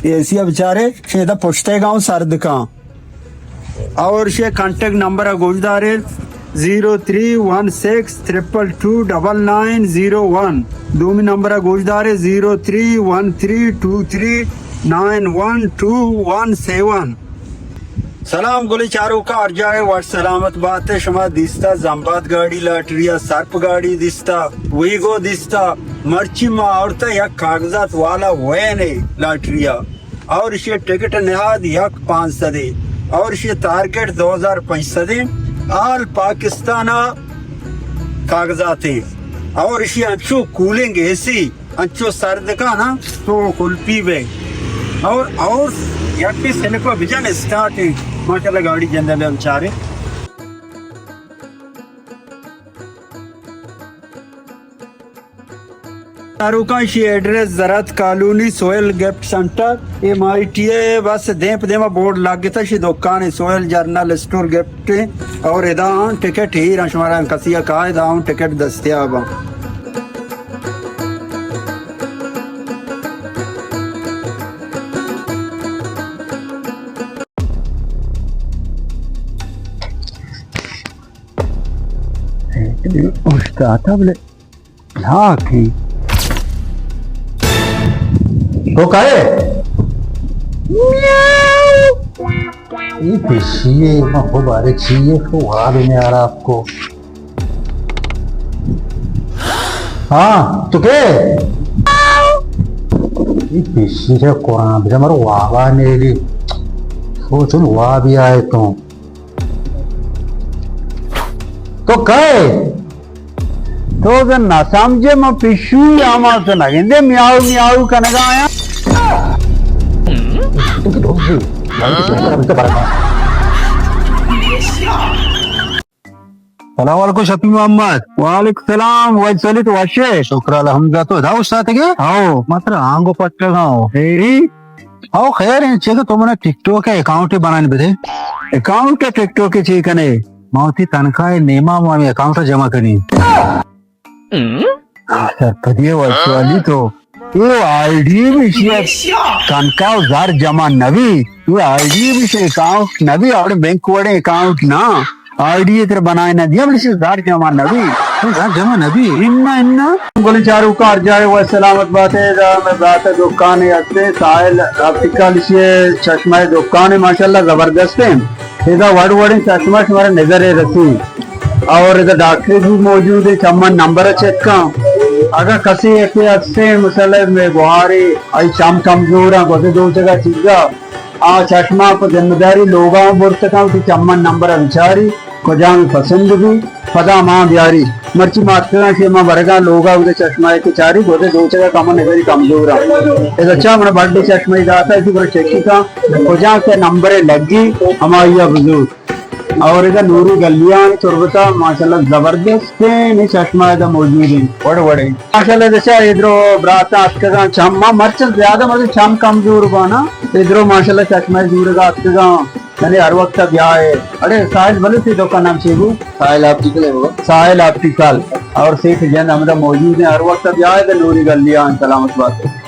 اے سی ءَ بچارے، شے دا پشتے گاؤں سرد کاں۔ اور شے کانٹیکٹ نمبر ءَ گوش دارے، zero three one six triple two double nine zero one. دومی نمبر ءَ گوش دارے، zero three one three two three nine one two one seven. سلام گلیں چاروکاں، ہر جاگہ وش سلامت بات ئے۔ شما دیستا زمباد گاڑی لاٹری ءَ، سرپ گاڑی دیستا، ویگو دیستا، مرچی ما آورتا یک کاغذات والا وین ئے لاٹری ءَ۔ اور اشی ٹکٹ نہاد یک پانچ سد ئے اور اشی ٹارگٹ دو ہزار پنچ سد ئے۔ آل پاکستان ءَ کاغذات ئے اور اشی انچو کولنگ اے سی انچو سرد کاں نا تو کلپی بے۔ اور، اور یکے سلپ ءَ بجن اسٹارٹ ئے۔ ماشاءاللہ گاڑی جندے بے بچارے۔ چاروکاں، اشی ایڈریس زرات کالونی، سویل gift centre. A my T A بس دیم پہ دیما بورڈ لگتا، اشی دکان ئے، سویل جنرل اسٹور گفٹ۔ اور ادا آں ٹکٹ ہیر آں، شمارا کسی ءَ کائے دا آں ٹکٹ دستیاب آں۔ اوشتاتا بلے لاکی۔ تو کئے؟ یہ پشی ہے، میں خود بارے چیئے تو وہاں بھی نہیں آ رہا آپ کو۔ ہاں، تو کئے؟ یہ پشی ہے قرآن، بجا مارو وابا نیلی۔ سوچن وابی آئے تو۔ تو کئے؟ تو زن نہ سمجھے، من پشوئی آما تو نہ گندے، میاؤ میاؤ کنگا آیا۔ سلام علیکم شفیع محمد۔ وعلیکم السلام، وای سلی، تو وشے؟ شکر الحمدللہ، تو ادا اوشتاتگے؟ ہاؤ۔ ما ترا آنگو پٹگا ہوں۔ اے؟ او خیر ہیں، چیزا تو منا ٹک ٹاک ءَ اکاؤنٹ بنائیں بدے۔ اکاؤنٹ ءَ ٹک ٹاک ءَ چی کنے؟ ما وتی تنخواہ ءِ نیما ما ہمیں اکاؤنٹ ءَ جمع کنی۔ سرپدی ءِ وشوالی تو۔ او آئی ڈی بھی شی تنخواہ ءُ زر جمع نبی۔ او آئی ڈی بھی شی اکاؤنٹ نبی، اور بینک وڑے اکاؤنٹ نا۔ آئی ڈی تر بنائے نہ دیا، بلے شی زر جمع نبی۔ زر جمع نبی؟ انا، انا۔ گلیں چاروکاں، ہر جاہ ءَ وش سلامت بات ئے۔ ادا مئے برات ءِ دکانے ہستے، ساحل آپٹیکل، اشی چشمہ ءِ دکانے، ماشاءاللہ زبردست ہیں۔ ادا وڑ وڑیں چشمہ شمارا نظر ءَ رسی۔ اور ادا ڈاکٹر بھی موجود ہیں، چمن نمبر چیک کن۔ اگر کسی یکے ہستے، مثلاً مئے گوارے، آئی چم کمزور ہیں، گدے دو جگہ چیزا، آ چشمہ پہ ذمہ داری لوگا برت کن، وتی چمن نمبر ءَ بچاری، کجام پسند بی، پدا ما بیاری۔ مرچی ما اتکگاں کہ ما برگاں لوگا، اودے چشمہ ءَ کہ چاری، گودے دوچگا کم نظری کمزور آں۔ ادا چا من بڈ چشمہ ءَ داتا، اسی برو چیک کن، کجام کہ نمبر لگی، ہمائی ءَ بزور۔ اور ادا نوری گلیاں تربتا ماشاءاللہ زبردست ہیں، نی چشمہ ادا موجود ہیں، وڑ وڑ ہیں۔ ماشاءاللہ، دچا ادرو براتاں اتکگاں، چم ما مرچ زیادہ مزے چم کمزور بانا۔ ادرو ماشاءاللہ چشمہ زورگا اتکگاں، یعنی ہر وقت بیائے۔ اڑے ساحل بلے سی دکان نام چی بو؟ ساحل آپٹیکل ہے بابا۔ ساحل آپٹیکل۔ اور سیٹھ جند ہمدا موجود ہیں، ہر وقت بیائے تو نوری گلیاں سلامت بات۔